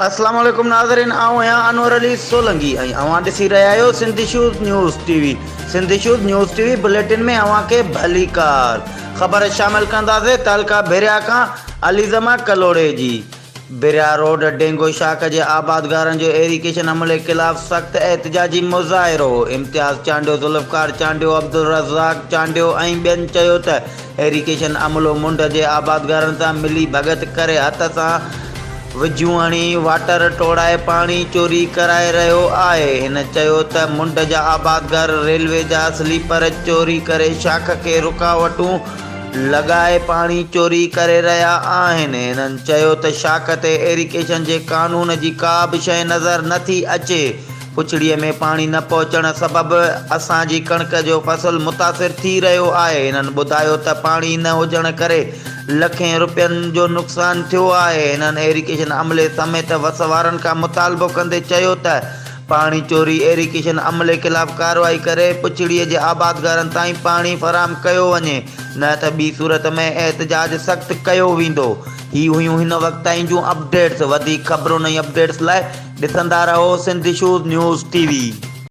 اسلام عليڪم ناظرين آئون آهيان انور علي سولنگي ۽ اوهان ڏسي رهيا آهيو Sindh issues news T V Sindh issues news T V bulletin ۾ اوهان کي ڀليڪار خبر شامل ڪنداسين تعلقه ڀريا کان علي زمان ڪلهوڙي جي ڀريا روڊ ڊينگو شاخ جي آبادگارن جو ايريگيشن عملي خلاف سخت احتجاجي مظاهرو امتياز چانڊيو ذوالفقار چانڊيو عبدالرزاق چانڊيو ۽ ٻين چيو ته ايريگيشن عملو منڍ جي آبادگارن سان ملي ڀڳت ڪري هٿ سان وجهون هڻي واٽر ٽوڙائي پاڻي چوري ڪرائي رهيو آهي. هن چيو ته منڍ جا آبادگار ريلوي جا سليپر چوري ڪري شاخ کي رڪاوٽون لڳائي پاڻي چوري ڪري رهيا آهن. هنن چيو ته شاخ تي ايريگيشن جي قانون جي ڪا به شيء نظر نه ٿي اچي. پڇڙيء ۾ پاڻي نه پهچڻ سبب اسان جي ڪڻڪ جو فصل متاثر ٿي رهيو آهي. هنن ٻڌايو ته پاڻي نه هجڻ ڪري لکين رپين جو نقصان ٿيو آهي. هنن ايريگيشن عملي سميت وس وارن کان مطالبو ڪندي چيو ته پاڻي چوري ايريگيشن عملي خلاف ڪارروائي ڪري پڇڙيء جي آبادگارن تائين پاڻي فراهم ڪيو وڃي نه ته ٻي صورت ۾ احتجاج سخت ڪيو ويندو. هي هيون هن وقت تائين جون اپڊيٽس وڌيڪ خبرن ۽ اپڊيٽس لاء ڏسندا رهو Sindh issues news T V.